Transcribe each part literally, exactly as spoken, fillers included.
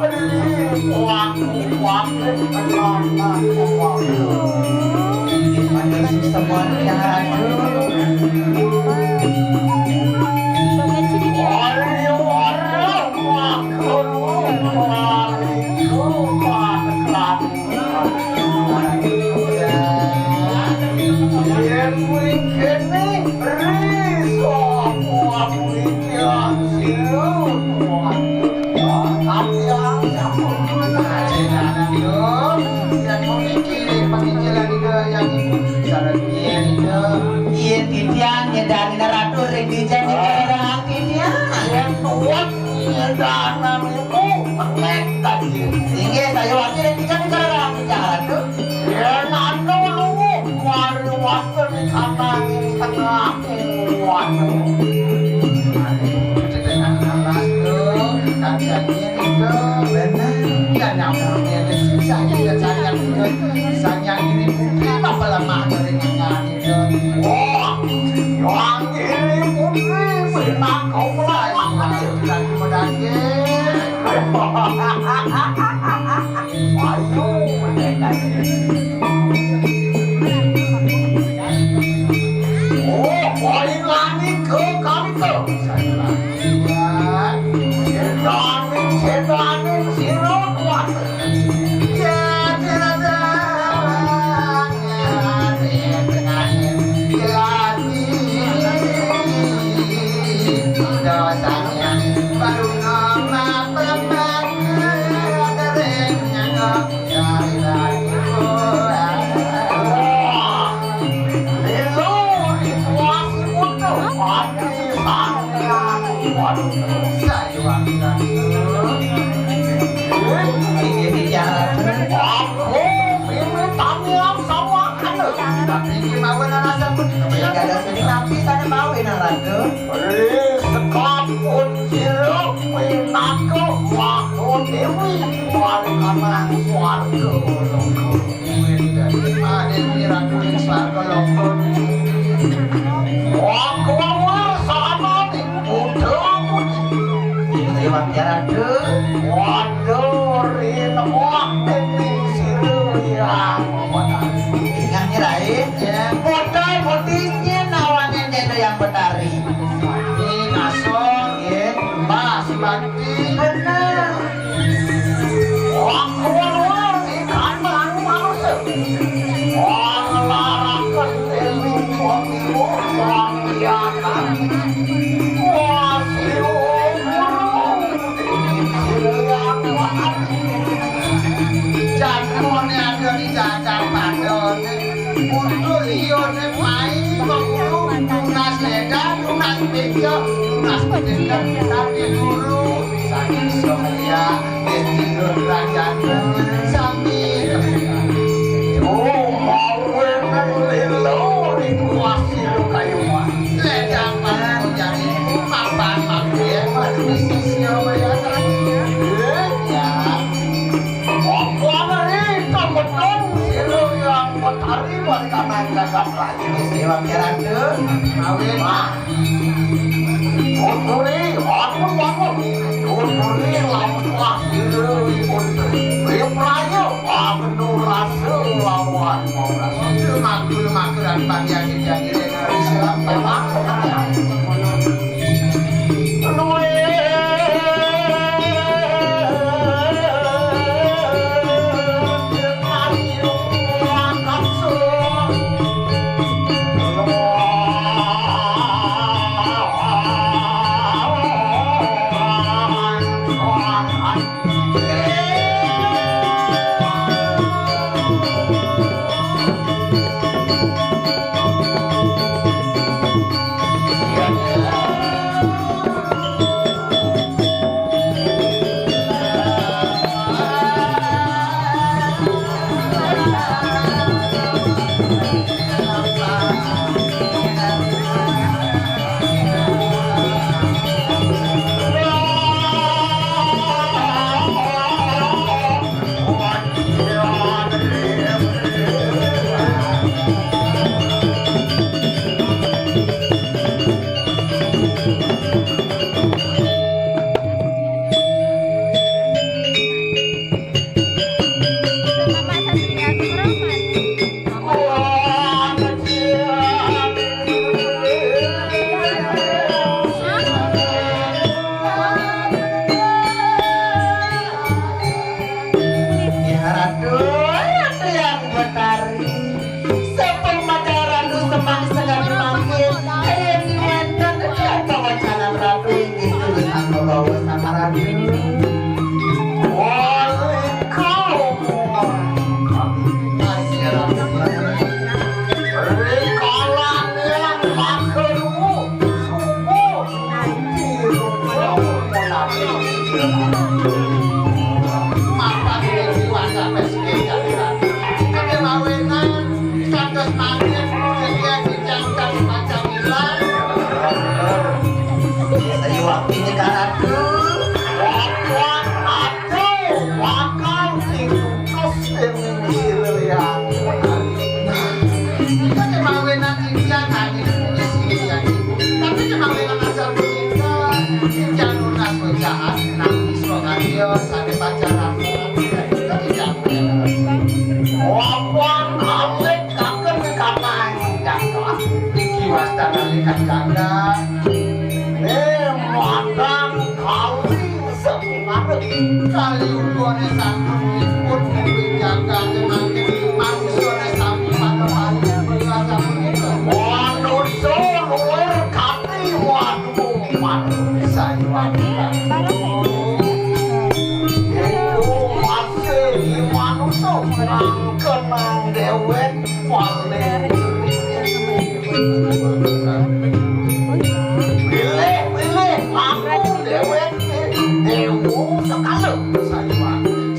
Aduh, wah, wah, wah. Susah banget ya, aduh. Aduh, aduh, wah, aduh, wah, aduh, wah. Yen kuwi kene, ri sapa kuwi yang sing. Tapi yang sapa? Ajengan yo. Yang mau mikir penginjilan itu yang salah dia itu. Iya, titian nyedani ratu ring dijan di daerah titian. Yang kuat nyedanan itu penek tadi. Inggih, saya wakil yang tiga negara dalam penjara tuh. Yen anu luwih mari wonten ing tengah kuwat. Dengan alas tuh, kancane itu bener. Ya nyampe ini susah kita sayang itu. Sayang ini putri apa lemah dari ngangani itu. Wah, yang ini putri benak kau mulai. Lagi modalnya. Ayo, oh, poin langit ke kami ke. Setan, setan, sira kuat. Ya, tidak ada. Waduh, saya wakil. Ini bicara. Aku ini tamiang sama anu. Tapi iki mawon ana sabun. Nek ada sini nanti saya mau enak ratu. Ri sekapun sira pinaka Wah Dewi. Mari kamang swarga. Aden ratu ing swarga loko. Wah, kuwi sama nih. Udah, udah. Dewa Tiara, aduh. Waduh, rin wah ning sira ya. Ingat nih, Rai. Ya. Modal modisnya nawannya nyena yang betari. Ini kasong, ya. Mas, Bang. Bener. Wong kuwi ikan melayu manusia. Wong ngelaraken dewi wong ibu wong liatan. Wah, siu guru. Siu yang kuat. Jangkone ada di jajar padone. Untuk lione mai kok kudu tunas ledan, tunas meja, tunas pendidikan, tapi guru saking Somalia, S D kerajaan sami. Oh, mau nang lelo ning kuasi lo kayu mah. Ledan paling jadi papan makin madu sisio ya. Ya. Apa hari kamu tahu silo yang matahari wali kanan jagat lagi. Dewa Keranda, awet. Wah. Putri, aku bangun. Putri, lampah diri, putri. Rio Prayo, aku rasa lawan. Maklum, maklum, dan bagian yang tidak. Iya, sané pacaran. Wawan alit akan dikatakan jangkar. Iki wastana likat janda. Eh, matang kali semangat. Kali uguné santun liput, jagat mangkin manusyané sami pada mati. Manusa luwih kati, waduh, manusa iwak. Iku masih manusa, mangken nang déwék paling. Pilih, pilih, aku déwék déwa sekala.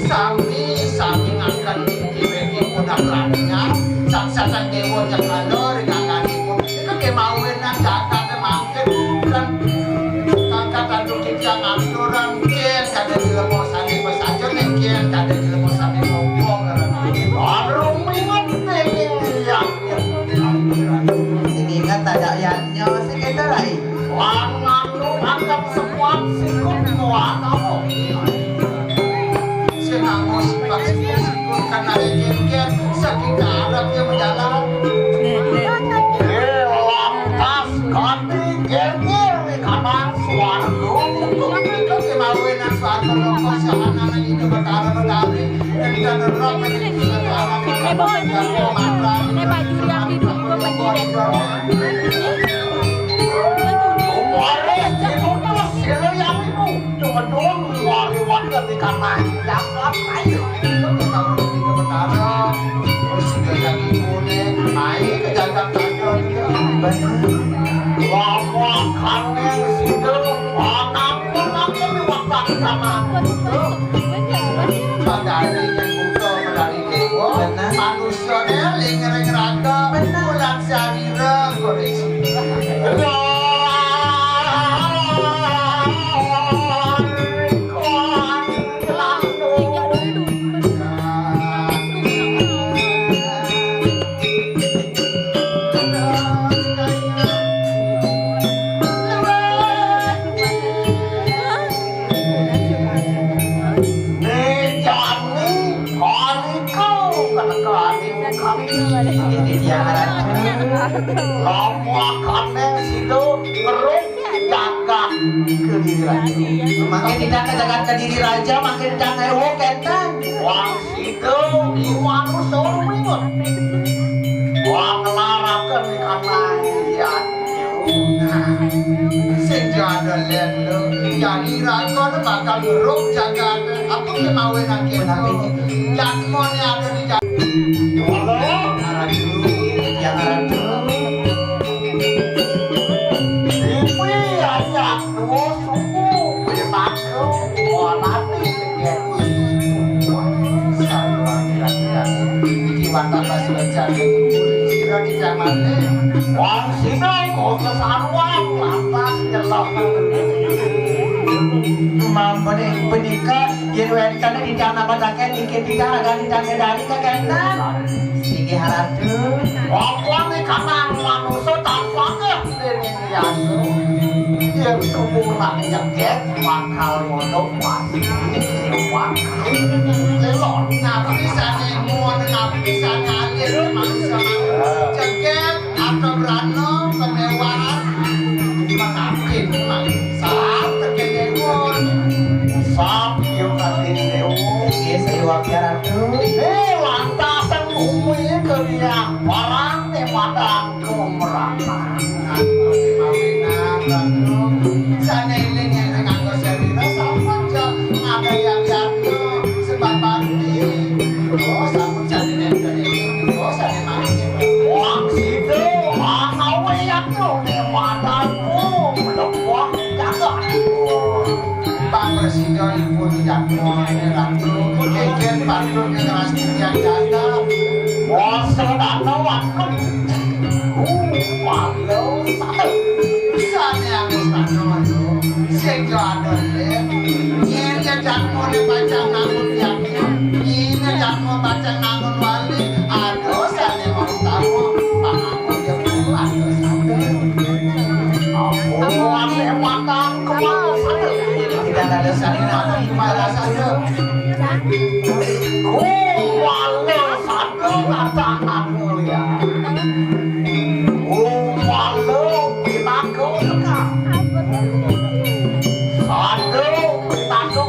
Sami, sami ngangken diwéki pundak ranyah, saksatan déwa sekala ring angganipun. Iku kémawinan jagat mangkin. Kangkatan dugi tiang aturan, kén kada jelema sané pasaja, kén kada jelema sané mongko karena. Aduh, inget, inget, ya. Sing inget ada yadnya, sing kita rai. Langan lu angkat sekuat sikut muat apa? Sing nganggo sifat sikut-sikut kan ada jengker, sakit arep ya menjalan. Eh, lantas ganti jengker di kamar swarga. Untuk itu kemawinan swarga loko sehana ini berkala-kali. Ini bapak juri yang di dulu bapak juri. Padahal yang buta, padahal Bener. Manusiané ling ring raga, bener. Bulan sarira, koreksi. Ning jani kalika, kalika ning kalika. Iki dia arep. Lampakane sida ngeruk jagat Kediri Raja. Mangke tidak ke jagat Kediri Raja, mangke tidak ngewo kenten. Wah, sida iwanu soro minggu. Wah, ngelaraken ikan layan. Sing jadelen lho, jani raga bakal ngeruk jagate. Apa ki mawe nake? Jatmone ada di jat-, Halo, aradu, yang aradu. Ibu anak dua suku, bebatu, orane. Iki wantah pas wajah sira dicamane. Wong sira kok kesaruan lantas nyelok. Mampune punika yen wenten di tanah padaken iki tidak ada di tanah dari kekenten. Inggih ratu. Apa nih kanang manusa tanpa Yén tubuh rak nyegét, bakal mondok pasti liwat. Lelon, napi sane muat, napi sane alit, manusia. Cegét, atau berano, kemewahan, mengakin, saat terkejut. Sap, yuk, atin, dewa. Yes, dewa, biar aku. Eh, lantasan bumi ke dia, parang, eh, padang. Kumrana. Sane eling yen nganggo sarira sampun ja ngadayang yatna sebab bakti. Oh, sampun jane nenten iki. Oh, sane mangke. Wong sida ana we yatna ne madanku mlebok jagat. Pang prasida ipun jadmane ratu, kengken patut ngrastiti jagad. Wasa dana waktu. Uh, malu satu. Sane angus tano lho. Sing yo adol le. Yen ya jadmane pacang ngangun yakin. Yen ya jadma pacang ngangun wali. Aduh, sane mau tahu. Pangamun ya kuat. Ampun, ane matang kemana satu. Tidak ada sane matang kemana satu. Kuwala satu kaca aku liya. Kuwala pitaku teka. Satu pitaku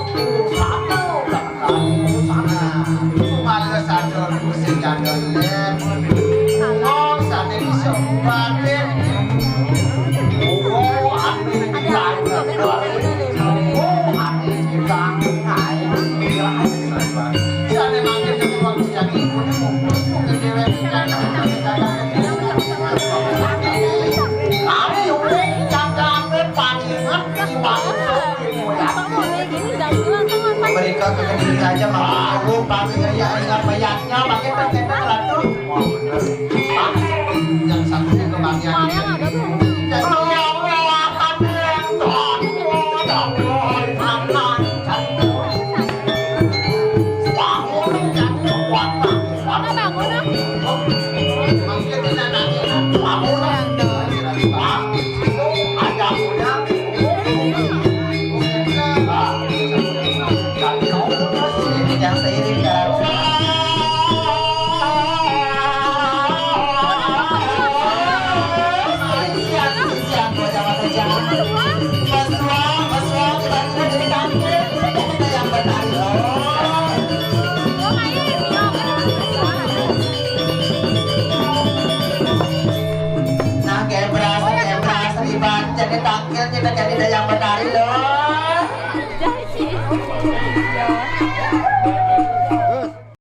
satu teka. Kuwala satu sing jadul. Oh, sate iso batin. Oh, anu. Mereka ke kecil saja malu, pakai gaya, ingat mayatnya, pakai tenda ratu. Yang satunya kebahagiaan. Yang seiring